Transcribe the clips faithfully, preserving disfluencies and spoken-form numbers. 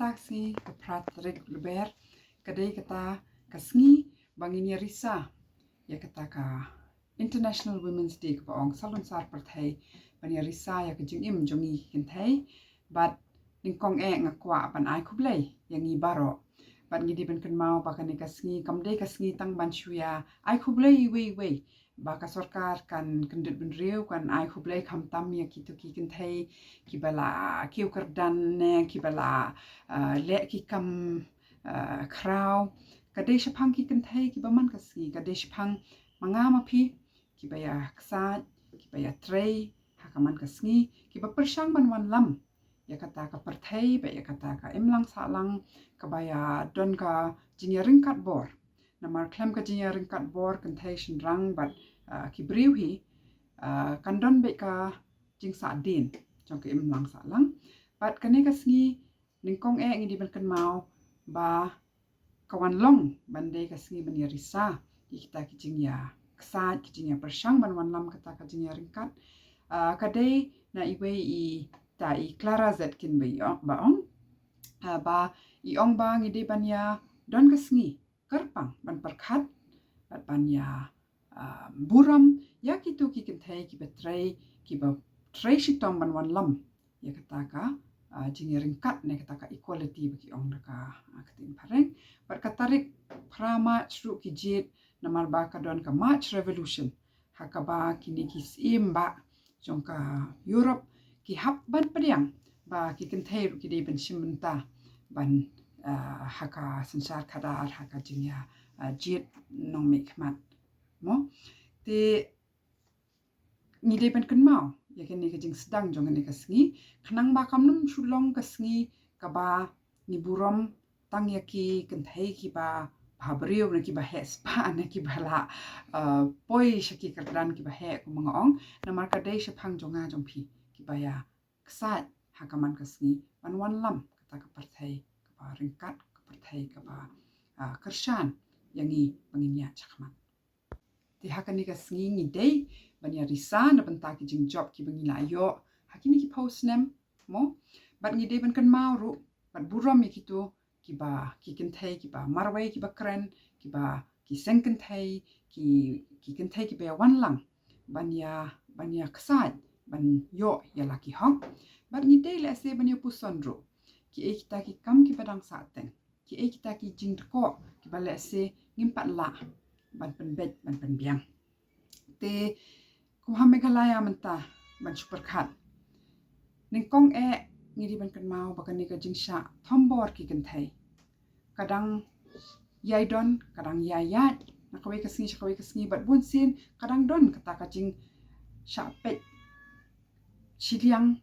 Ka sngi ka phra tarik Lber ka dei kata ka sngi ba ngin ïa risa ïa kata ka International Women's Day, kaba ong salonsar pyrthei ban ïa risa ïa ka jingim jong ngi kynthei. Bad nyngkong eh nga kwah ban ai khublei ïa ngi baroh. Bad ngi dei ban kynmaw ba kane ka sngi kam dei ka sngi tang ban shu ïa ai khublei iwei iwei, ba ka sorkar kan kyndit bynriew kan ai khublei khamtam ïa kito ki kynthei kiba la kiew kyrdan ne kiba la, ah, leh ki kam, ah, khraw. Ka dei shaphang ki kynthei kiba man ka sngi, ka dei shaphang ma nga ma phi kiba ïa ksaid, kiba ïa trei ha ka man ka sngi, kiba pyrshang ban wanlam ïa kata ka pyrthei bad ïa kata ka imlang sahlang kaba ïa don ka jingïaryngkat bor. Namar khlem ka jingïaryngkat bor kynthei shynrang bad, ah, ki briew hi, ah, kan don beit ka jingsahdien jong ka imlang sahlang. Bad kane ka sngi nyngkong eh ngi dei ban kynmaw ba ka wan long ban dei ka sngi ban ïa risa ïa kita ki jingïaksaid, ki jingïapyrshang ban wanlam kata ka jingïaryngkat. Ah, ka dei na iwei i ta i Clara Zetkin ba i ong, ba ong, ah, ba i ong ba ngi dei ban ïa don ka sngi kyrpang ban pyrkhat bad ban ïa, ah, burom ïa kito ki kynthei kiba trei, kiba trei shitom ban wanlam ïa kata ka, ah, jingïaryngkat ne kata ka equality ba ki ong da ka, ah, ktien phareng. Bad ka tarik phra March ruh ki jied namar ba ka don ka March Revolution ha kaba kine ki syiem bah jong ka Europe ki hap ban pdiang ba ki kynthei ruh ki dei ban shim bynta ban, ah, ha ka synshar khadar, ha ka jingïa, ah, jied nongmihkhmat. Mo? Te ngi dei ban kynmaw ïa kane ka jingsdang jong kane ka sngi khnang ba kam nym shu long ka sngi kaba ngi burom tang ïa ki kynthei kiba bhabriew ne kiba heh spah ne kiba la, uh, poi sha ki kyrdan kiba heh, kum nga ong. Namar ka dei shaphang jong nga jong phi kiba ïa ksaid ha ka man ka sngi ban wanlam kata ka pyrthei kaba ryngkat, ka pyrthei kaba, ah, kyrshan ïa ngi ba ngin ïaid shakhmat. Te ha kane ka sngi ngi dei ban ïa risa na bynta ki jingjop kiba ngi la ïoh ha kine ki phew snem, mo? Bad ngi dei ban kynmaw ruh bad burom ïa kito kiba, ki kynthei kiba marwei, kiba kren, kiba, ki seng kynthei, ki, ki kynthei kiba ïa wanlang ban ïa, ban ïa ksaid ban ïoh ïa la ki hok. Bad ngi dei lehse ban ïa puson ruh kiei kita ki kam kiba dang sahteng, kiei kita ki jingdkoh kiba lehse ngim pat lah ban pynbeit ban pynbiang. Te kum ha Meghalaya mynta ban shu pyrkhat, nyngkong eh ngi dei ban kynmaw ba kane ka jingshah thombor ki kynthei ka dang ïai don, ka dang ïai ïaid na kawei ka sngi sha kawei ka sngi, bad bunsien ka dang don kata ka jingshah peit shiliang,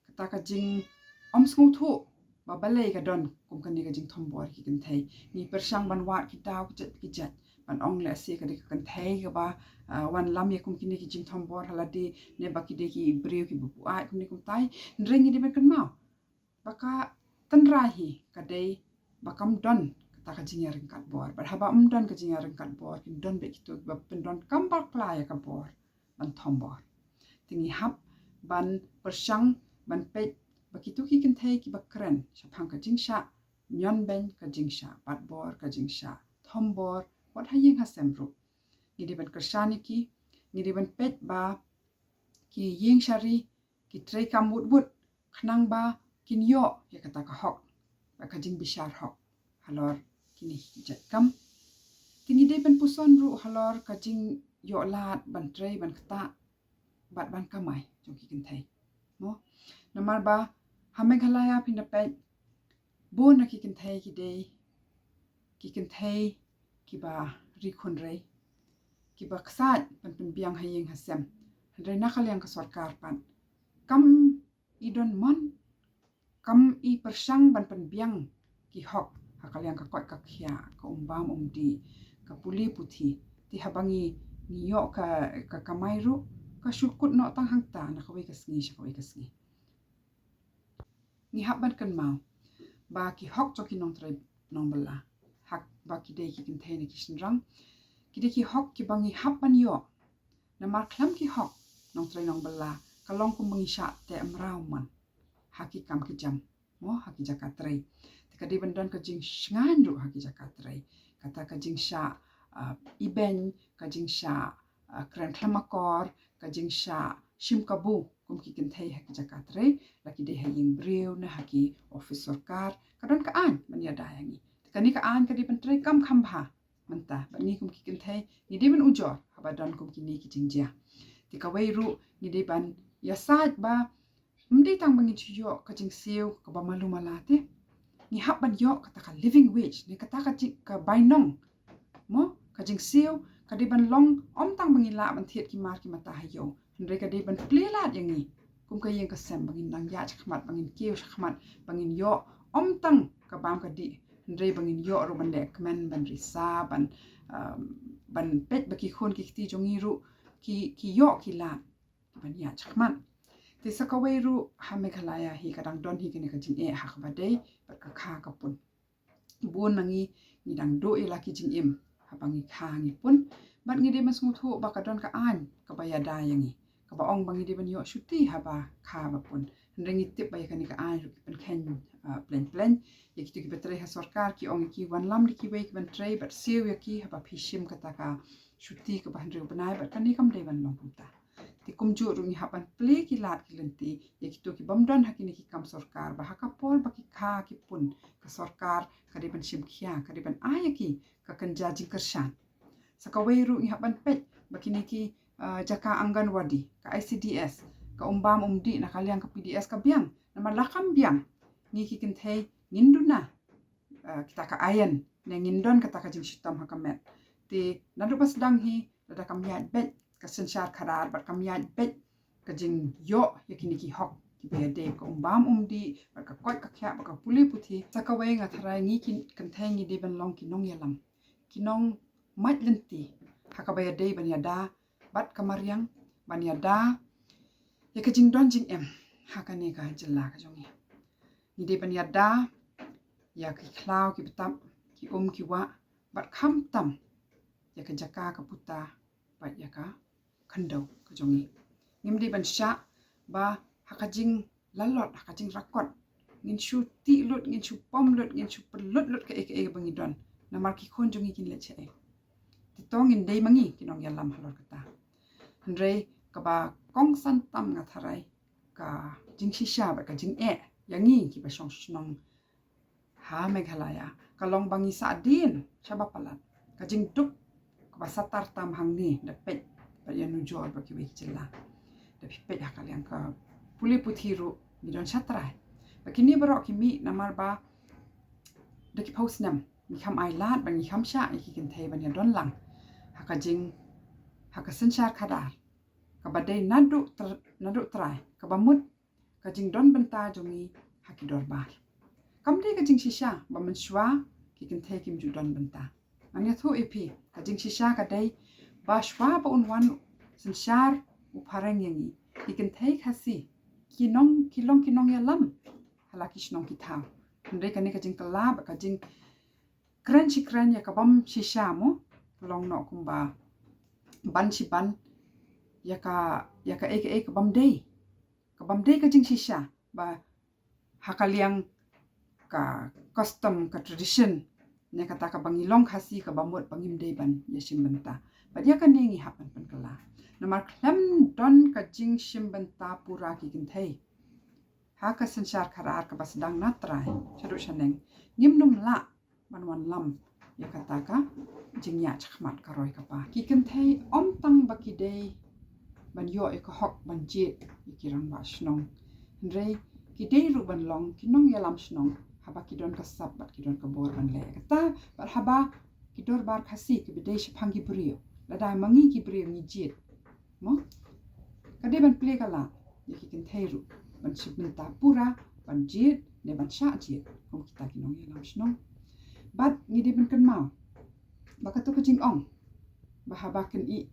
kata ka jingom sngewthuh ba balei ka don kum kane ka jingthombor ki kynthei. Ngi pyrshang ban wad ki daw ki jait ki jait ban ong lehse ka dei ka kynthei kaba, ah, wanlam ïa kum kine ki jingthombor ha lade ne ba ki dei ki briew kiba buaid kumne kumtai. Hynrei ngi dei ban kynmaw ba ka tynrai hi ka dei ba kam don kata ka jingïaryngkat bor. Bad haba ym don ka jingïaryngkat bor, kin don beit kito kiba pyndonkam bakla ïa ka bor ban thombor. Te ngi hap ban pyrshang ban peit ba kito ki kynthei kiba kren shaphang ka jingshah ñion beiñ, ka jingshah batbor, ka jingshah thombor wat ha ïing ha sem ruh, ngi dei ban kyrshan ïa ki, ngi dei ban peit ba ki ïeng sha ri, ki trei kam wut wut khnang ba kin ïoh ïa kata ka hok bad ka jingbishar hok halor kine ki jait kam. Te ngi dei ban puson ruh halor ka jingïoh lad ban trei, ban ktah bad ban kamai jong ki kynthei, mo? Namar ba ha Meghalaya phin da peit bun na ki kynthei ki dei ki kynthei kiba ri khun rei, kiba ksaid ban pynbiang ha ïing ha sem. Hynrei na ka liang ka sorkar pat kam i don mon, kam i pyrshang ban pynbiang ki hok ha ka liang ka koit ka khiah, ka um bam um dih, ka pule puthi. Te haba ngi, ngi ïoh ka, ka kamai ruh ka shu kut noh tang hangta na kawei ka sngi sha kawei ka sngi. Ngi hap ban kynmaw ba ki hok jong ki nongtrei nongbylla, haba ki dei ki kynthei ne ki shynrang, ki dei ki hok kiba ngi hap ban ïoh. Namar khlem ki hok nongtrei nongbylla ka long kumba ngi shah teh mraw mon ha ki kam ki jam. mo, ha ki jaka trei. Te ka dei ban don ka jingshngaiñ ruh ha ki jaka trei. Kata ka jingshah, ah, ibeiñ, ka jingshah, ah, kren khlem akor, ka jingshah shim kabu kum ki kynthei ha ki jaka trei, la ki dei ha ïing briew ne ha ki office sorkar, ka don ka aiñ ban ïada ïa ngi. Te kane ka aiñ ka dei ban trei kam kham bha mynta, bad ngi kum ki kynthei ngi dei ban ujor haba don kum kine ki jingjia. Te kawei ruh ngi dei ban ïasaid ba ym dei tang ba ngin shu ïoh ka jingsiew kaba malu mala te, ngi hap ban ïoh kata ka living wage, ne kata ka jing, ka bainong, mo, ka jingsiew ka dei ban long, ym tang ba ngi lah ban thied ki mar ki mata ha ïew, hynrei ka dei ban plie lad ïa ngi kum ka ïing ka sem, ba ngin nang ïaid shakhmat, ba ngin kiew shakhmat, ba ngin ïoh ym tang ka bam ka dih, hynrei ba ngin ïoh ruh ban leh kmen, ban risa, ban, um, ban peit ba ki khun ki kti jong ngi ruh ki, ki ïoh ki lad ban ïaid shakhmat. Te sa kawei ruh ha Meghalaya hi ka dang don hi kane ka jingeh ha kaba dei bad ka kha ka pun. Bun na ngi ngi dang duh ïa la ki jingim haba ngi kha ngi pun, bad ngi dei ban sngewthuh ba ka don ka aiñ kaba ïada ïa ngi, kaba ong ba ngi dei ban ïoh shuti haba kha ba pun. Hynrei ngi tip ba ïa kane ka aiñ ruh ki pynkheiñ, ah, plein plein. Ïa kito kiba trei ha sorkar ki ong ïa ki, wanlam da kiwei kiban trei bad siew ïa ki haba phi shim kata ka shuti kaba hynriew bnai, bad kane kam dei ban long kumta. Te kumjuh ruh ngi hap ban plie ki lad ki lynti ïa kito ki bym don ha kine ki kam sorkar, ba ha ka por ba ki kha ki pun, ka sorkar ka dei ban shim khia, ka dei ban ai ïa ki ka kynja jingkyrshan. Sa kawei ruh ngi hap ban peit ba kine ki, ah, jaka Anganwadi, ka I C D S, ka um bam um dih na ka liang ka P D S ka biang. Namar la kam biang, ngi ki kynthei ngin duna, ah, kita ka aiñ, ne ngin don kata ka jingshitom ha ka met. Te naduh ba sdang hi, lada kam ïaid beit ka synshar khadar bad kam ïaid beit ka jingïoh ïa kine ki hok kiba ïadei, ka um bam um dih bad ka koit ka khiah bad ka pule puthi, sa kawei nga tharai ngi ki kynthei ngi dei ban long ki nongïalam, ki nongmait lynti ha kaba ïadei ban ïada bad ka mariang, ban ïada ïa ka jingdon jingem ha kane ka jylla ka jong ngi. Ngi dei ban ïada ïa ki khlaw ki btap, ki um ki wah, bad khamtam ïa ka jaka ka puta bad ïa ka khyndew ka jong ngi. Ngim dei ban shah ba ha ka jinglalot, ha ka jingrakot, ngin shu tih lut, ngin shu pom lut, ngin shu pynlut lut kaei kaei ba ngi don, namar ki khun jong ngi kin leit shaei. Te to ngin dei ma ngi ki nongïalam halor kata. Hynrei kaba kongsan tam nga tharai, ka jingshisha bad ka jingeh ïa ngi kiba shong shnong ha Meghalaya ka long ba ngi sahdien shaba palat. Ka jingduk kaba satar tam hangne, da peit bad ïanujor bad kiwei ki jylla, da phi peit ha ka liang ka pule puthi ruh ngi don shatrai. Bad kine baroh ki mih namar ba da ki phew snem ngi kham ai lad bad ngi kham shah ïa ki kynthei ban ïadon lang ha ka jing, ha ka synshar khadar kaba dei naduh tr-, naduh trai, kaba mut ka jingdon bynta jong ngi ha ki dorbar. Kam dei ka jingshisha ba mynshuwa ki kynthei kim ju don bynta. Ngan ïathuh ïa phi, ka jingshisha ka dei ba shuwa ba un wan synshar u phareng ïa ngi, ki kynthei Khasi ki nong, ki long ki nongïalam ha la ki shnong ki thaw. Hynrei kane ka jingkylla bad ka jing kren shi kren ïa ka bym shisha mo, long noh kumba ban shi ban ïa ka, ïa kaei kaei ka bym dei, ka bym dei ka jingshisha ba ha ka liang ka custom, ka tradition, ne kata kaba ngi long Khasi kaba mut ba ngim dei ban ïashim bynta. Bad ïa kane ngi hap ban pynkylla. Namar khlem don ka jingshim bynta pura ki kynthei ha ka synshar khadar kaba sdang na trai shaduh shaneng, ngim nym lah ban wanlam ïa kata ka jingïaid shakhmat ka roi ka par. Ki kynthei ym tang ba ki dei ban ïoh ïa ka hok ban jied ïa ki rangbah shnong, hynrei ki dei ruh ban long ki nongïalam shnong haba ki don ka sap bad ki don ka bor ban leh ïa kata. Bad haba ki dorbar Khasi kiba dei shaphang ki briew, lada ma ngi ki briew ngi jied, mo, ka dei ban plie ka lad ïa ki kynthei ruh ban shim bynta pura, ban jied ne ban shah jied kum kita ki nongïalam shnong. Bad ngi dei ban kynmaw ba kato ka jingong ba haba kynjah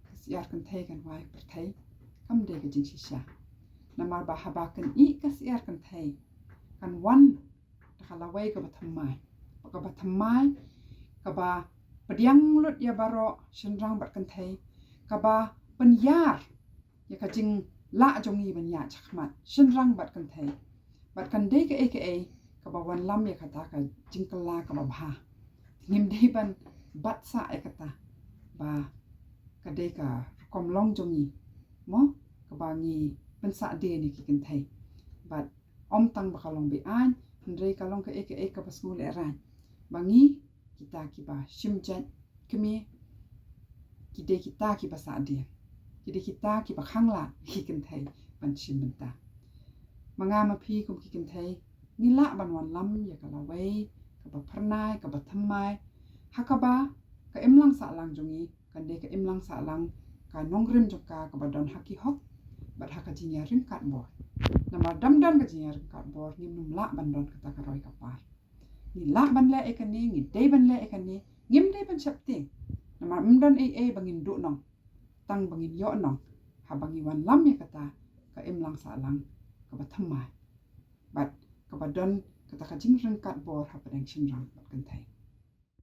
ka syiar kynthei kan wai pyrthei, kam dei ka jingshisha. Namar ba haba kynjah ka syiar kynthei kan wan da ka lawei kaba thymmai, kaba thymmai, kaba pdiang lut ïa baroh shynrang bad kynthei, kaba pynïar ïa ka jinglah jong ngi ban ïaid shakhmat shynrang bad kynthei. Bad kan dei kaei kaei kaba wanlam ïa kata ka jingkylla kaba bha. Ngim dei ban bat sah ïa kata ba ka dei ka rukom long jong ngi, mo, kaba ngi pynsah dien ïa ki kynthei. Bad ym tang ba ka long be-aiñ, hynrei ka long kaei kaei kaba sngewlehrain ba ngi, kita kiba shim jait kmie, ki dei kita kiba sah dien, ki dei kita kiba khanglad ki kynthei ban shim bynta. Ma nga ma phi kum ki kynthei, ngi lah ban wanlam ïa ka lawei kaba phyrnai, kaba thymmai, ha kaba ka imlang sahlang jong ngi kan dei ka imlang sahlang, ka nongrim jong ka kaba don ha ki hok bad ha ka jingïaryngkat bor. Namar dam don ka jingïaryngkat bor, ngim lah ban don kata ka roi ka par. Ngi lah ban leh ïa kane, ngi dei ban leh ïa kane, ngim dei ban sheptieng. Namar ym don ei ei ba ngin duhnong, tang ba ngin ïohnong haba ngi wanlam ïa kata ka imlang sahlang kaba thymmai bad kaba don kata ka jingryngkat bor hapdeng shynrang bad kynthei.